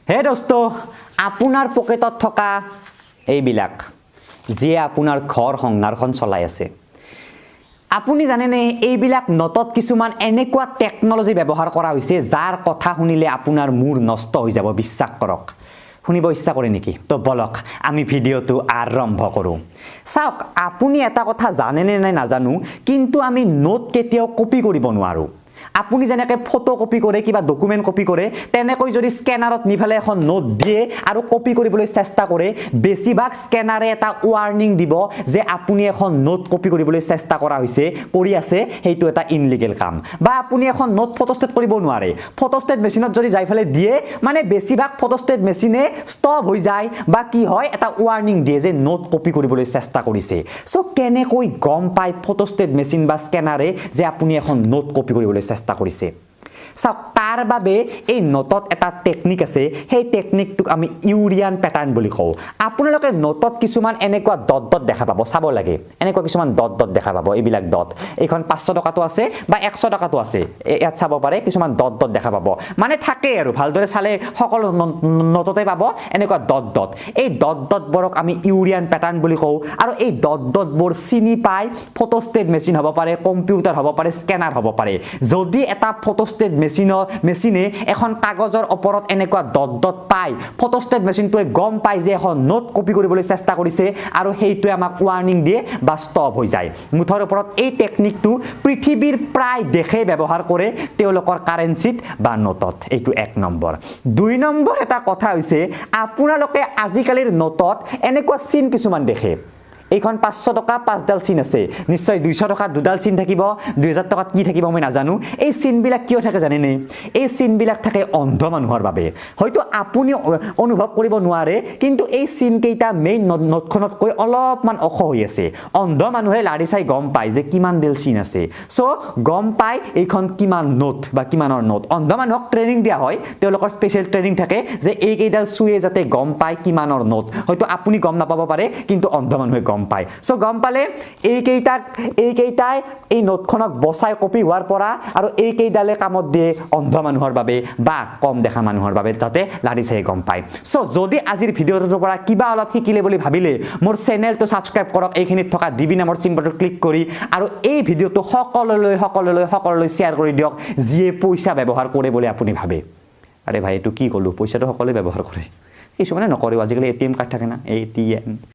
হে দোস্ত, আপোনাৰ পকেটত থকা এইবিলাক যিয়ে আপোনাৰ ঘৰ সংসাৰখন চলাই আছে, আপুনি জানেনে এইবিলাক নোটত কিছুমান এনেকুৱা টেকন'লজি ব্যৱহাৰ কৰা হৈছে যাৰ কথা শুনিলে আপোনাৰ মূৰ নষ্ট হৈ যাব? বিশ্বাস কৰক। শুনিব ইচ্ছা কৰে নেকি? তো বলক, আমি ভিডিঅ'টো আৰম্ভ কৰোঁ। চাওক, আপুনি এটা কথা জানেনে নাই নাজানো, কিন্তু আমি নোট কেতিয়াও কপি কৰিব নোৱাৰোঁ। আপুনি যেনেকৈ ফটো কপি কৰে, কিবা ডকুমেণ্ট কপি কৰে, তেনেকৈ যদি স্কেনাৰত নি পেলাই এখন নোট দিয়ে আৰু কপি কৰিবলৈ চেষ্টা কৰে, বেছিভাগ স্কেনাৰে এটা ৱাৰ্ণিং দিব যে আপুনি এখন নোট কপি কৰিবলৈ চেষ্টা কৰা হৈছে, কৰি আছে, সেইটো এটা ইনলিগেল কাম। বা আপুনি এখন নোট ফটোষ্টেট কৰিব নোৱাৰে। ফটোষ্টেট মেচিনত যদি যাই পেলাই দিয়ে, মানে বেছিভাগ ফটোষ্টেট মেচিনে ষ্টপ হৈ যায় বা কি হয়, এটা ৱাৰ্ণিং দিয়ে যে নোট কপি কৰিবলৈ চেষ্টা কৰিছে। চ' কেনেকৈ গম পায় ফটোষ্টেট মেচিন বা স্কেনাৰে যে আপুনি এখন নোট কপি কৰিবলৈ চেষ্টা কৰিছে? চাওক, তাৰ বাবে এই নোটত এটা টেকনিক আছে। সেই টেকনিকটোক আমি ইউৰিয়ান পেটাৰ্ণ বুলি কওঁ। আপোনালোকে নোটত কিছুমান এনেকুৱা ডট ডট দেখা পাব। চাব লাগে, এনেকুৱা কিছুমান ডট ডট দেখা পাব। এইবিলাক ডট, এইখন 500 টকাটো আছে বা 100 টকাটো আছে। ইয়াত চাব পাৰে, কিছুমান ডট ডট দেখা পাব। মানে থাকে আৰু, ভালদৰে চালে সকলো নোটতে পাব এনেকুৱা ডট ডট। এই ডট ডটবোৰক আমি ইউৰিয়ান পেটাৰ্ণ বুলি কওঁ আৰু এই ডট ডটবোৰ চিনি পাই ফটোষ্টেট মেচিন হ'ব পাৰে, কম্পিউটাৰ হ'ব পাৰে, স্কেনাৰ হ'ব পাৰে। যদি এটা ফটোষ্টেট মেচিনে এখন কাগজৰ ওপৰত এনেকুৱা ডট ডট পায়, ফটোষ্টেট মেচিনটোৱে গম পায় যে এখন নোট কপি কৰিবলৈ চেষ্টা কৰিছে আৰু সেইটোৱে আমাক ৱাৰ্ণিং দিয়ে বা ষ্টপ হৈ যায়। মুঠৰ ওপৰত এই টেকনিকটো পৃথিৱীৰ প্ৰায় দেশে ব্যৱহাৰ কৰে তেওঁলোকৰ কাৰেঞ্চিত বা নোটত। এইটো এক নম্বৰ। দুই নম্বৰ এটা কথা হৈছে, আপোনালোকে আজিকালিৰ নোটত এনেকুৱা চিন কিছুমান দেখে। এইখন 500 টকা, পাঁচডাল চিন আছে। নিশ্চয় 200 টকাত দুডাল চিন থাকিব, 2000 টকাত কি থাকিব মই নাজানো। এই চিনবিলাক কিয় থাকে জানেনে? এই চিনবিলাক থাকে অন্ধ মানুহৰ বাবে। হয়তো আপুনি অনুভৱ কৰিব নোৱাৰে, কিন্তু এই চিনকেইটা মেইন নোটখনতকৈ অলপমান ওখ হৈ আছে। অন্ধ মানুহে লাৰি চাই গম পায় যে কিমান ডাল চিন আছে। চ' গম পায় এইখন কিমান নোট বা কিমানৰ নোট। অন্ধ মানুহক ট্ৰেইনিং দিয়া হয়, তেওঁলোকৰ স্পেচিয়েল ট্ৰেইনিং থাকে যে এইকেইডাল চুয়ে যাতে গম পায় কিমানৰ নোট। হয়তো আপুনি গম নাপাব পাৰে, কিন্তু অন্ধ মানুহে গম পায়। চ' গম পালে এইকেইটাই এই নোটখনক বচাই কপি হোৱাৰ পৰা আৰু এইকেইডালে কামত দিয়ে অন্ধ মানুহৰ বাবে বা কম দেখা মানুহৰ বাবে, তাতে লাৰি চাই গম পায়। চ' যদি আজিৰ ভিডিঅ'টোৰ পৰা কিবা অলপ শিকিলে বুলি ভাবিলে, মোৰ চেনেলটো ছাবস্ক্ৰাইব কৰক এইখিনিত থকা ডিবি নামৰ চিম্বলটো ক্লিক কৰি আৰু এই ভিডিঅ'টো সকলোলৈ, সকলোলৈ, সকলোলৈ শ্বেয়াৰ কৰি দিয়ক যিয়ে পইচা ব্যৱহাৰ কৰে বুলি আপুনি ভাবে। আৰে ভাই, এইটো কি ক'লোঁ? পইচাটো সকলোৱে ব্যৱহাৰ কৰে, কিছুমানে নকৰেও। আজিকালি এটিএম কাৰ্ড থাকে না, এটিএম।